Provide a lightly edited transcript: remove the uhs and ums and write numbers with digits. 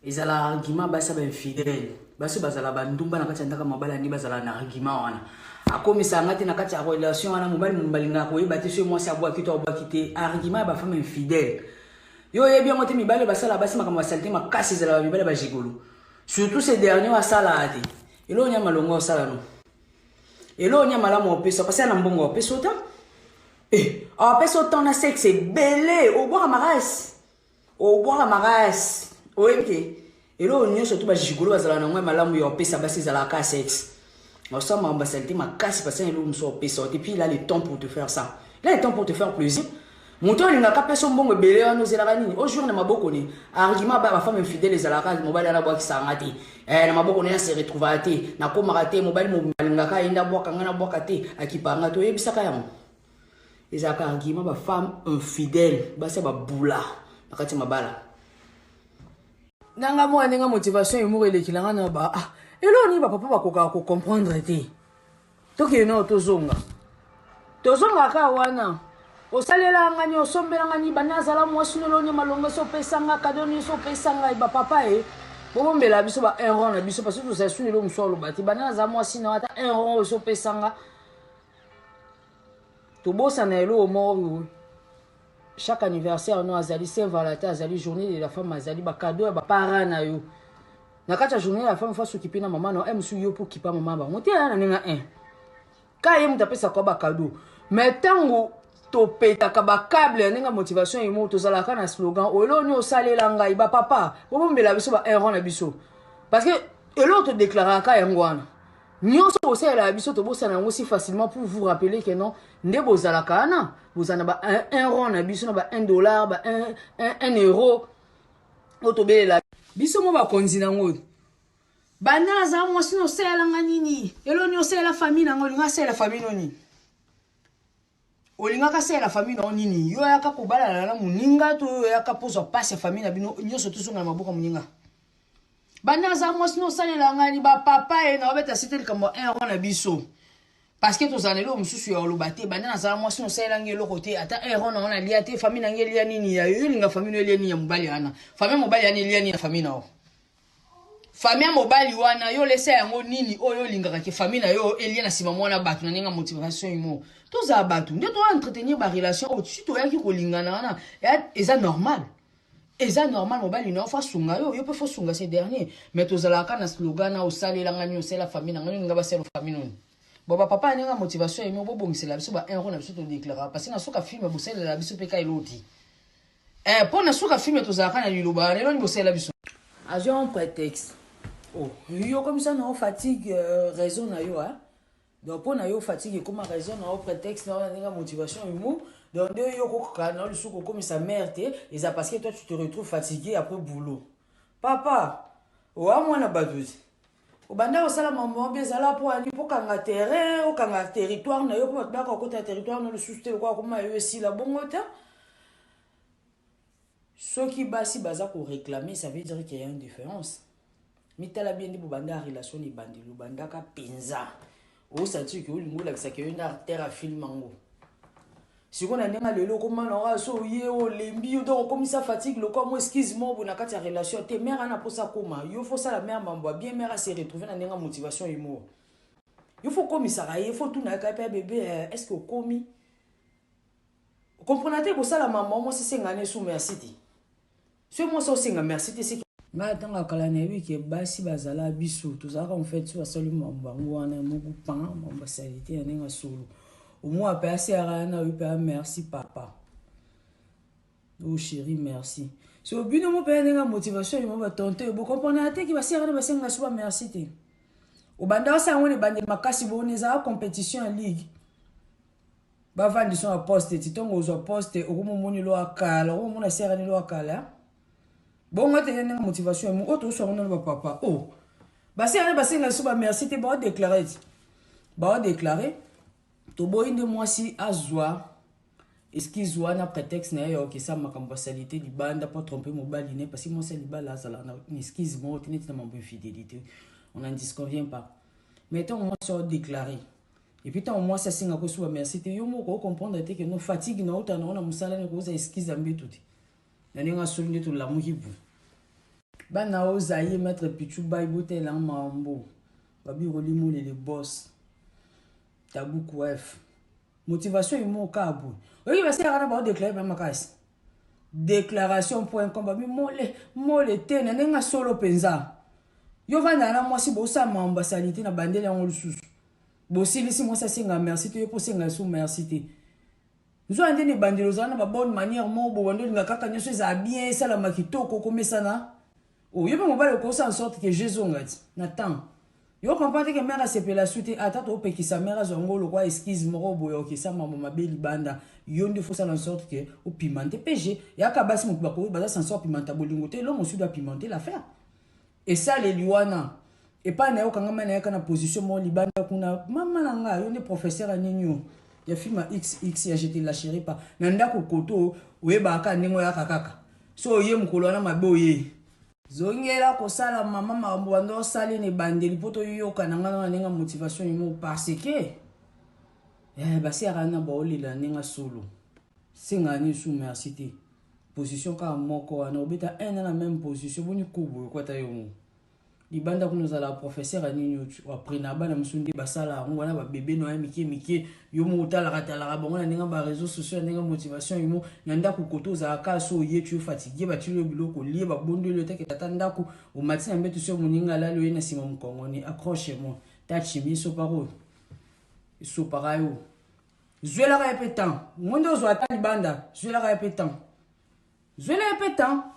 Ezala argument basi ya ba infidèle, basi bazala ba ndumba na kati ya ndaka mabala nde bazala na argument wana. Akomisa nga te na kati ya relation wana mobali mobali koyeba te soki mwasi abwaki to abwaki te. Argument ya ba femme infidèle. Yo oyebi yango te mibali basala basi makambo ya salite makasi ezala ba mibali ba gigolo. Surtout ces derniers asala te. Eloko nya malongo osala no. Eloko nya malamu opesa parce na mbongo opesa ota. Eh, opesa autant na sexe ebele obwaka makasi. Obwaka makasi. Oyebi te. Eloko nyonso to ba gigolo bazala na yango malamu ya opesa basi ezalaka ka sexe. Osala makambo ya salite makasi parce que eloko mosusu opesa te puis il a le temps pour te faire ça. Il a le temps pour te faire plaisir. Moto alingaka apesa mbongo ebele wana ozelaka nini au jour na maboko ne argument ba femme infidèle ezalaka mobali wana abwakisaka nga te eh, na maboko ne se retrouvaka te nakomaka te mobali alingaka ye nde abwaka nga nabwaka te akipaka nga te oyebisaka yango ezalaka argument ba femme infidèle basi ya babula na kati ya mabala nanga mwa ndenge motivation humour elekila nga na ba ah, eloko nini bapapa bakokaka kocomprendre te. Tokende nao tozonga. Tozonga kaka wana. Osalela nga ni osombela nga ni banda azala mwasi no loni malonga so opesa nga cadeau nyonso opesa ngai ba papa e bobombela biso ba un rond na biso parce que tozala suni eloko mosusu aloba te banda naza mwasi na ata un rond oyo so opesa nga tobosana eloko moko chaque anniversaire no azali saint valentin azali journée de la femme azali ba cadeau ya ba parents na yo na kati ya journée ya femme faut s'occuper na mama na yo mosusu yo mpo okipa mama bango te na ndenge 1 ka ye moto apesaka ba cadeau mais ntango topetaka bacable ya ndenge motivation emo tozalaka na slogan oyo eloko osalela ngai bapapa bobombela biso ba un na biso parce que eloko todeklaraka yango wana nyonso bosalelaka biso tobosana yango si facilement pour vous rappeler que non nde bozalaka wana bozala na ba 1 rond na biso na ba 1 dollar ba 1 euro oyo tobelela biso mo bakonzi nango. Banda nazala mwasi na osalelanga nini eloko nini osalela famille nango olinga asalela famille no nini olingaka asalela famille na yo nini yo oyaka kobalana na moninga to oyo oyaka mpo ozwa mpasi ya famille na bino nyonso tozonga na maboko ya moninga. Banda naza mwasi na osalela ngai ni bapapa ye na obeta sete likambo ya 1 rond na biso parce que tozala na eloko mosusu ya oloba te. Banda nazala mwasi na osalela ngai eloko te ata 1 rond na yo nalia te famille na ngai elia nini ya yo olinga famille no elia nini ya mobali wana famille ya mobali wana elia nini ya famille na yo famille ya mobali wana yo olesa yango nini oyo olingaka ke famille na yo elia na nsima mwana bato na ndenge ya motivation imo tozala bato nde toa entretenir barelation oyo si toyaki kolingana wana eza normal. Eza normal mobali na yo faut asunga yo yo mpe faut sunga ce dernier mais tozalaka na slogan na osalelanga nini osala famille na ngai olinga basala famille noni bon bapapa ya ndenge ya motivation emo bobongisela biso ba 1 euro na biso todeklaraka parce que na suka film bosalela biso mpe ka eloko te eh, mpo na suka film tozalaka na liloba wana eloni bosalela biso azwi un prétexte. Oh, yo komisa na yo fatigue raison na yo hein? Donc mpo na yo fatigue ekóma raison na yo prétexte na yo na ndenge ya motivation humour. Donc nde yo kokaka na yo lisusu kokomisa mare te eza parce que toi tu te retrouves fatigué après boulot. Papa oa mwana bato ti obanda kosala mambo mpe ezala mpo ani mpo okanga terrain okanga territoire na yo mpo bato bayaka kokota na territoire na lisusu te lokola koma yo esila bongo te. Soki basi baza koréclamer, ça veut dire qu'il y a une différence. Mitala bien nde bobanda relation na ebandeli obandaka mpenza osentir ke olingi olakisaka yo nde acteur ya film yango sikoyo na ndenge lelo okoma na oyo so oye olembi yo donc okomisa fatigue lokola mo excuse mo boye na kati ya relation te mare ana mposa koma yo faut osala mare mambo ya bien mare ase retrouve na ndenge ya motivation ye mo yo faut okomisaka ye faut otuna ye mpe bebe est ce que okomi okomprena te kosala mama mwasi esengani esu merci te soki mwasi osenga merci te seki ngai ntango kala nayebi ke basi bazala biso tozalaka en fait so basali mambo bango wana moko pan mambo basali te na ndenge solo omoi ape aseyaka na oyo mpe merci papa oh chéri merci so bino mo mpe ndenge motivation yo batonte bokomprendre te ki baseyaka na basenga so ba merci te obanda osala yango na ebandeli makasi boni ezalaka compétition ya ligue bavandi so na poste ti ntongo ozwa poste okomomoni elo akala okomomona serani elo akala bongo te ndenge motivation ya oyo tozoswango nano bapapa o basengani basenga so bamerci te baodeklare ti baodeklare toboyi nde mwasi azwa excuse wana prétexte na ye ya okesa makambo asali te libanda mpo trompe mobali ne parce que mwasi ya libala azala na excuse moko te neti na mambo infidélité on n'en disconvient pas. Mais ntango mwasi aodeklare et puis ntango mwasi asengaka osuba merci te yo moko ocomprendre te ke no fatigue na ota nango na mosala ne koza excuse ya mbeto te na ndenge asoli nde tolamuki bu. Bana o Zaïre maître Pichou bay botela mambo. Babi Roli Molele boss. Tabuku F. Motivation imo kabu. Oyi basi yakana ba déclarer ba makasi. Déclaration.com babi mole mole te na ndenge solo penza. Yo vanda na mwasi bosala mambo basalite na bandeli yango lisusu. Bosilisi mwasi asenga merci te yo mpo osenga lisusu merci te. Nzoka nde na ebandeli ozala na ba bonne manière moko boye banda olinga kaka nyonso ezala bien esalama kitoko okomesana oh, yo mpe mobali okosala en sorte que je ezonga ti na temps yo comprendre te que mère asepela su te ata topekisa mère azwa yango lokwa excuse moko boye okesa mambo mabe libanda yo nde fosala en sorte que opimente pg yaka basi moto bakoki baza sanso apimenta bolingo te l'homme aussi doit pimenter l'affaire Esaleli wana epai na ye okangama na ye kaka na position moko libanda kuna mama na nga yo nde professeur ya nini yo ya film ya xx ya je te lacherai pas na ndako koto oyebaka kaka ndenge oyaka kaka so oye mokolo wana mabe oye zongela kosala mama makambo banda osali na ebandeli mpo toyoka na ngai na ndenge motivation imo parce que eh, basiyaka na baolela ndenge solo senga ni su merci te Position kaka moko wana obeta un na meme position boni kubu ekwata yo mo libanda kuna ozala professeur ya nini oaprena bana mosusu nde basala yango wana babebe no ya mike mike yo moko otalaka talaka bango na ndenge ba réseaux sociaux na ndenge motivation yo na ndako koto ozalaka kaka so oye tu fatigue batili yo biloko olie babondeli yo teke tata ndako omati na mbeto so moninga alali oye na nsima mokongo ni accroche moi tachimi esopaka oyo esopaka yo Zwelaka ye pe temps. Ngo nde ozwa ata libanda, zwelaka ye pe temps. Zwela ye pe temps.